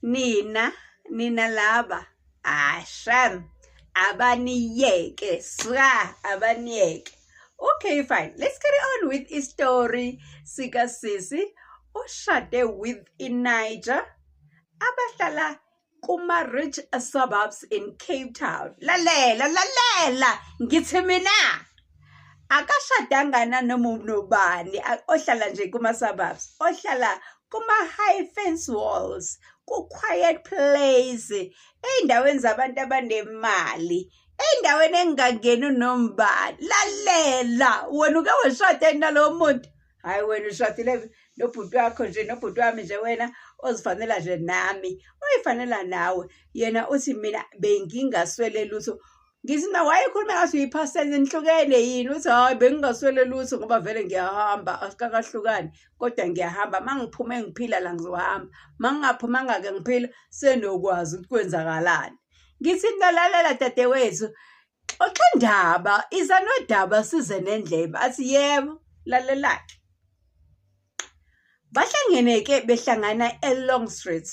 Nina, nina laba, ah shame, abaniyeke, swa, abaniyeke. Okay, fine. Let's carry on with story sika sisi oshade with iNiger abahlala kuma-rich suburbs in Cape Town. Lalela, lalela, ngithi mina akashadanga nanoma nobani ohlala nje kuma-suburbs, ohlala kuma-high fence walls, ku-quiet place, ey'ndaweni zabantu abanemali, ey'ndaweni engingangeni nombani. Lalela, wena uke washada nalowo muntu? Hhayi, wena ushadile nobhuti wakho nje, nobhuti wami nje, wena ozifanela nje nami, oyifanela nawe. Yena uthi mina bengingaswele lutho. Ngithi mina, wayekhuluma ngathi uyiphasela, nihlukene yini? Uthi hhayi, bengingaswele lutho ngoba vele ngiyahamba, asikakahlukani kodwa ngiyahamba. Uma ngiphume ngiphila la ngizohamba, uma ngingaphumanga-ke ngiphila senokwazi ukuthi kwenzakalani. Ngithi mina, lalela dadewethu, xoxa indaba, iza nodaba size nendlebe. Athi yebo, lalela-ke. Bahlangene-ke, behlangana e-Long Street.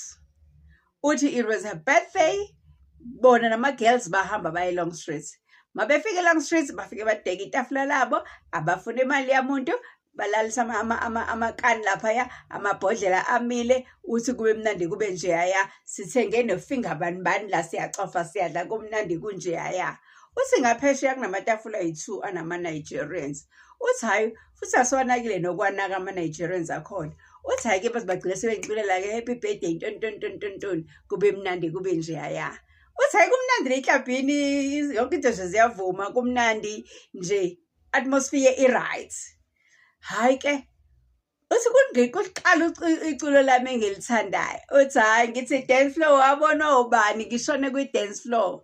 Uthi it was her birthday, bona nama-girls bahamba baye e-Long Street. Mabefika e-Long Street, bafike badeka itafula labo, abafuna imali yamuntu, balalisa amakani laphaya, amabhodlela amile. Uthi kube mnandi kube njeyaya, sithenge nofinga bani bani la, siyacofa, siyadla, kumnandi kunjeyaya. Uthi ngaphesheya kunamatafula ayi-two anama-Nigerians. Uthi hhayi, futhi asiwanakile nokwanaka ama-Nigerians akhona. Uthi hhayi-ke, baze bagcine sebengiculela-ke happy birthday, ntoni ntoni ntoni ntoni ntoni, kube mnandi kube njeyaya. Uthi hhayi, kumnandi le eklabhini, yonke into nje ziyavuma, kumnandi nje, atmosphere i-right. Hhayi-ke, uthi kuqala iculo lami engilithandayo. Uthi hhayi, ngithi dance floor, wabona obani, ngishone kwi-dance floor.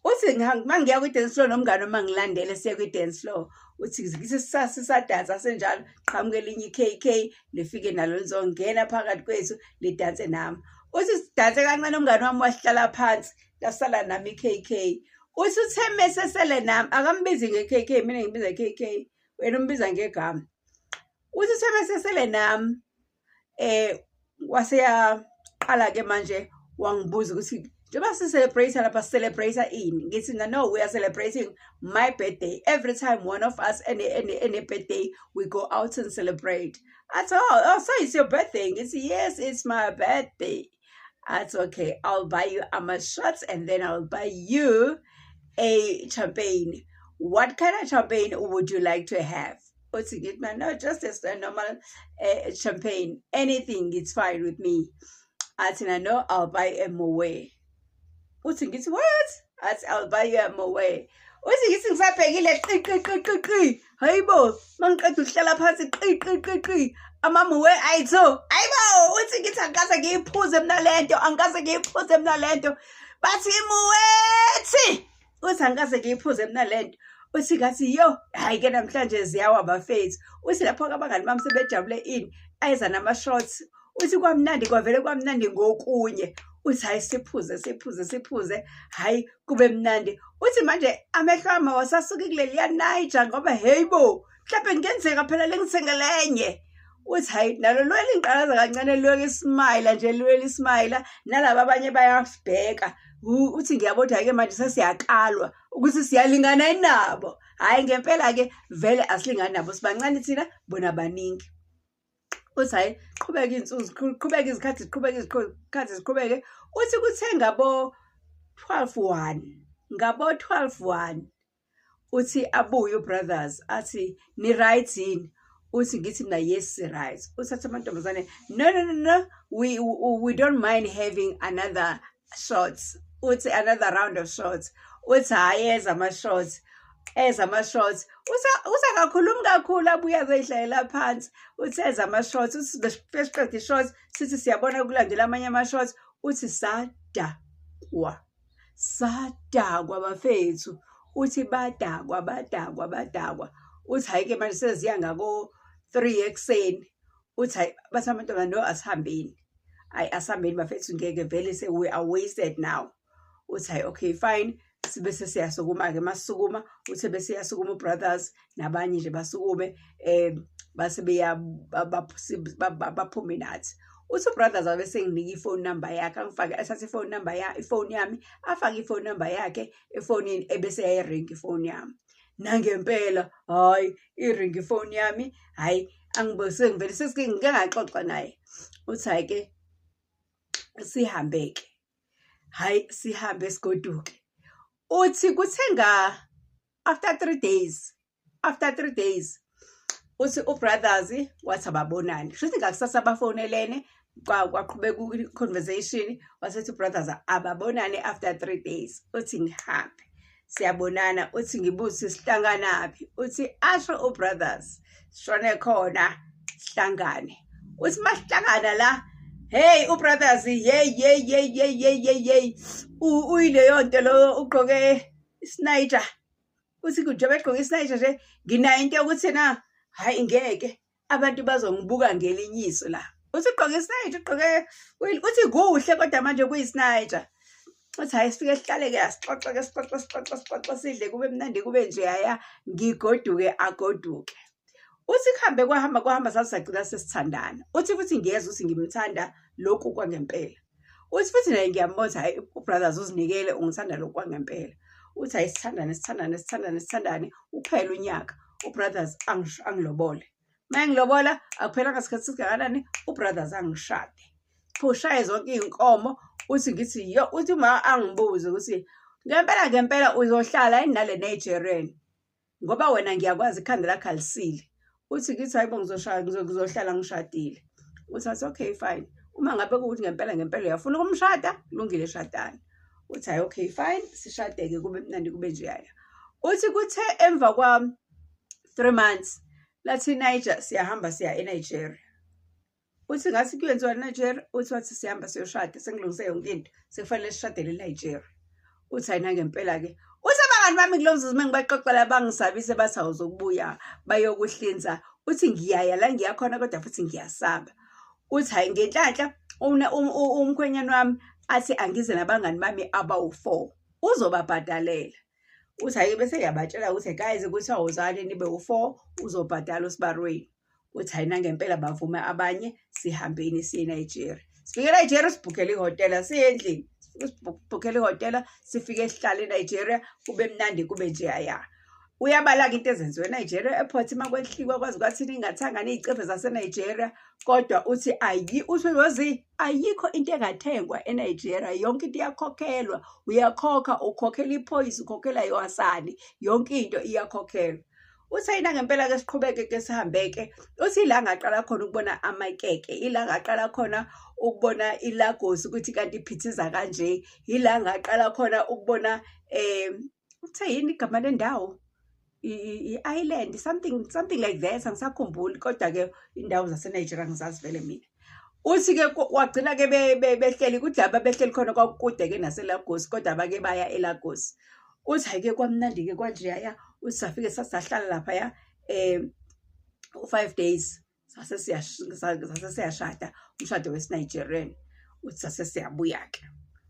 Uthi uma ngiya kwi-dance floor nomngane uma ngilandele siye kwi-dance floor. Uthi ngithi sisadansa senjalo, qhamuke elinye i-K_K, lifike nalo lizongena phakathi kwethu, lidanse nami. Uthi sidanse kancane, umngane wami wahlala phansi, lasala nami i-K_K. Uthi uthe mesesele nami, akambizi nge-K_K, mina ngimbiza nge-K_K, wena umbiza ngegama. Uthi uthe mesesele nami, waseyaqala-ke manje wangibuza ukuthi njengoba si-celebrate lapha, si-celebrate ini? Ngithi mina, no, we are celebrating my birthday. Every time one of us ene birthday, we go out and celebrate. Athi, oh, so it's your birthday? Ngithi, yes, it's my birthday. Athi, okay, I'll buy you ama-shots and then I'll buy you a champagne. What kind of champagne would you like to have? Uthi ngithi mina, no, just a normal champagne. Anything, it's fine with me. Athi na, no, I'll buy a Moet. Uthi ngithi, what? Athi, I'll buy you a Moet. Uthi ngithi ngisabhekile, qi qi qi qi qi. Hayibo, mangiqeda ukuhlala phansi, qi qi qi qi. Ama-Moet ayi-two. Hayibo, uthi ngithi angikaze ngiyiphuze mina lento, angikaze ngiyiphuze mina lento. Bathi Moet. Uthi angikaze ngiyiphuze mina lento. Uthi ngathi yo, hhayi-ke namhlanje ziyawa bafethu. Uthi lapho-ke abangani bami sebejabule ini, ayeza nama-shots. Uthi kwamnandi, kwavele kwamnandi ngokunye. Uthi hhayi, siphuze siphuze siphuze, hhayi kube mnandi. Uthi manje amehlo ami awasasuki kuleliya Niger ngoba hey bo, mhlawumbe kungenzeka phela lengithengele enye. Uthi hhayi, nalo luye lingiqalaza kancane, luye lismayila nje, luye lismayila, nalaba abanye bayasibheka. Uthi ngiyabona ukuthi hhayi-ke manje sesiyakalwa ukuthi siyalingana yini nabo. Hhayi, ngempela-ke vele asilingani nabo, sibancane thina, bona baningi. Uthi hhayi, qhubeka iy'nsuku, ziqhubeke izikhathi, ziqhubeke izikhathi ziqhubeke. Uthi kuthe ngabo 12:01, ngabo 12:01, uthi abuye u-brothers, athi ni-right yini? Uthi ngithi mina, yes, si-right. Uthi athi amantombazane, no, no, no, no, we don't mind having another shots. Uthi another round of shots. Uthi hhayi, eza ama-shots, eza ama-shots. Uthi akakhulumi kakhulu, abuye azoyihlalela phansi. Uthi eza ama-shots, uthi befike siqede i-shots, sithi siyabona kulandela amanye ama-shots. Uthi sadakwa, sadakwa bafethu. Uthi badakwa, badakwa, badakwa. Uthi hhayi-ke manje seziya ngako-3 ekuseni. Uthi hhayi, bathi amantombazane, no, asihambeni. Hhayi, asihambeni bafethu, ngeke vele we are wasted now. Uthi hhayi, okay, fine. Sibe sesiyasukuma-ke, masisukuma, uthi bese eyasukuma u-brothers nabanye nje basukume, base baphume nathi. Uthi ubrothers wabe senginika i-phone number yakhe, angifake, athathe i-phone number ya ifoni yami, afake i-phone number yakhe efonini, ebese yayiringa ifoni yami. Nangempela, hhayi, iringa ifoni yami, hhayi, angibe sengivele sesike ngike ngaxoxa naye. Uthi hhayi-ke sihambe-ke, hhayi sihambe sigoduke. Uthi kuthe nga after 3 days, after 3 days, uthi ubrothers wathi ababonani. Kusho ukuthi ngakusasa bafonelene, kwaqhubeka i-conversation, wasethi ubrothers ababonane after 3 days. Uthi ngihambe, siyabonana. Uthi ngibuze, sihlanganaphi? Uthi asho ubrothers sishone khona, sihlangane. Uthi masihlangana la, hey, ubrothers, hey, hey, hey, hey, hey, hey, hey, uyileyo nto lo ugqoke isinaija. Uthi njengoba egqoke isinaija nje, nginayo into yokuthi na, hhayi, ngeke, abantu bazongibuka ngelinye iso la. Uthi ugqoke isinaija, ugqoke, uthi kuhle kodwa manje kuyisinaija. Uthi hhayi, sifike sihlale-ke, asixoxe-ke, sixoxe, sixoxe, sixoxe, sidle, kube mnandi, kube njeyaya, ngigoduke, agoduke. Uthi kuhambe kwahamba kwahamba, saze sagcina sesithandana. Uthi futhi ngiyezwa ukuthi ngimthanda lokhu kwangempela. Uthi futhi naye ngiyambona ukuthi hhayi, ubrothers uzinikele, ungithanda lokhu kwangempela. Uthi hhayi, sithandane, sithandane, sithandane, sithandane, uphele unyaka, ubrothers angilobole. Uma engilobola, akuphelanga sikhathi singakanani, ubrothers angishade. Ushaye zonke iy'nkomo. Uthi ngithi yo, uthi uma angibuze ukuthi ngempela ngempela uzohlala yini nale Nigerian, ngoba wena ngiyakwazi ikhanda lakho alisile. Uthi ngithi hayi bo, ngizoshaya, ngizohlala ngishadile. Uthi athi okay, fine, uma ngabe kuwukuthi ngempela ngempela uyafuna ukumshada, kulungile, shadani. Uthi hhayi, okay, fine, sishade-ke, kube mnandi, kube njeyaya. Uthi kuthe emva kwa 3 months, lathi Niger, siyahamba siya eNigeria. Uthi ngathi kuyenziwa eNigeria? Uthi wathi siyahamba siyoshada, sengilungise yonke into, sekufanele sishadele eNigeria. Uthi hayi, nangempela-ke. Uthi abangani bami kulo mzuzu uma ngibaxoxela bangisabise, bathi awuzokubuya, bayokuhlinza. Uthi ngiyaya la ngiya khona, kodwa futhi ngiyasaba. Uthi hhayi, ngenhlanhla umkhwenyana wami athi angize nabangani bami abawu-four, uzobabhadalela. Uthi hhayi, bese ngiyabatshela ukuthi guys, kuthiwa wozani nibe u-four, uzobhadala usibari wenu. Uthi hhayi, nangempela bavume abanye, sihambeni siye eNigeria. Sifike eNigeria, sibhukhele ihhotela, siye endlini, sibhukhele ihhotela, sifike sihlale eNigeria, kube mnandi, kube njeyaya. Uyabala-ke into ezenziwe eNigeria airport, uma kwehliwa kwaze kwathini, ingathanga ney'cephe zaseNigeria. Kodwa uthi ayi, uthi yozi ayikho into engathengwa eNigeria, yonke into iyakhokhelwa, uyakhokha, ukhokhela iphoyisa, ukhokhela yowasani, yonke into iyakhokhelwa. Uthi ayina ngempela-ke, siqhubeke-ke, sihambe-ke. Uthi ila ngaqala khona ukubona amakeke, ila ngaqala khona ukubona iLagos ukuthi kanti iphithiza kanje, ila ngaqala khona ukubona uthe yini igama lendawo, i-island, something something like that, angisakhumbuli, kodwa-ke indawo zaseNigeria ngizazi vele mina. Uthi-ke wagcina-ke behleli kuthi laba behleli khona kwakukude-ke naseLagos, kodwa bake baya eLagos. Uthi hhayi-ke, kwamnandi-ke kwanjeyaya. Uthi safike sahlala laphaya u-5 days, sase siyashada umshado wesi-Nigerian. Uthi sase siyabuya-ke.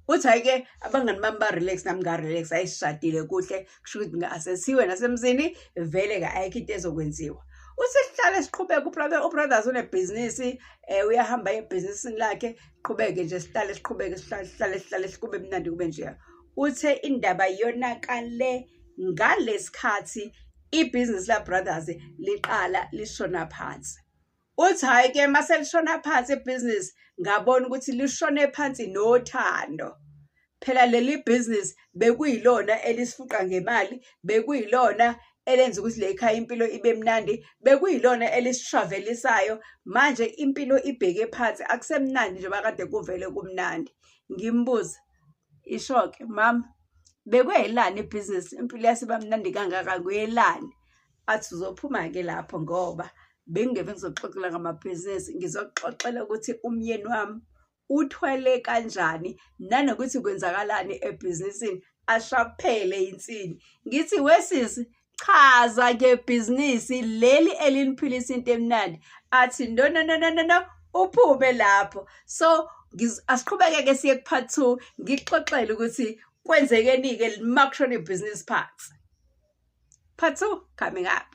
Uthi hhayi-ke, abangani bami ba-relax, nami nga-relax, hhayi, sishadile kuhle, kusho ukuthi asesiwe nasemzini vele-ke, ayikho into ezokwenziwa. Uthi sihlale siqhubeke, ubrothers unebhizinisi, uyahamba ebhizinisini lakhe, qhubeke nje, sihlale siqhubeke, sihlale sihlale sihlale, kube mnandi, kube njeya. Uthe indaba yonakale ngalesikhathi ibhizinisi la brothers liqala lishona phansi. Uthi hhayi-ke, mase lishona phansi ibhizinisi, ngabona ukuthi lishone phansi nothando. Phela leli bhizinisi bekuyilona elisifuqa ngemali, bekuyilona elenza ukuthi le khaya impilo ibe mnandi, bekuyilona elisitravelisayo. Manje impilo ibheke phansi, akusemnandi njengoba kade kuvele kumnandi. Ngimbuze, isho-ke mama, bekuyelani ibhizinisi, impilo yasiba mnandi kangaka, kuyelani? Athi uzophuma-ke lapho ngoba bengingeve ngizoxoxela ngamabhizinisi, ngizokuxoxela ukuthi umyeni wami uthwele kanjani nanokuthi kwenzakalani ebhizinisini, ashaphele insini. Ngithi wesisi, chaza ngebhizinisi leli eliniphilisa into emnandi. Athi no, no, no, no, no, no, uphume lapho. So asiqhubeke-ke siye ku-part two, ngikuxoxele ukuthi kwenzekeni-ke uma kushona ibhizinisi phansi. Part two coming up.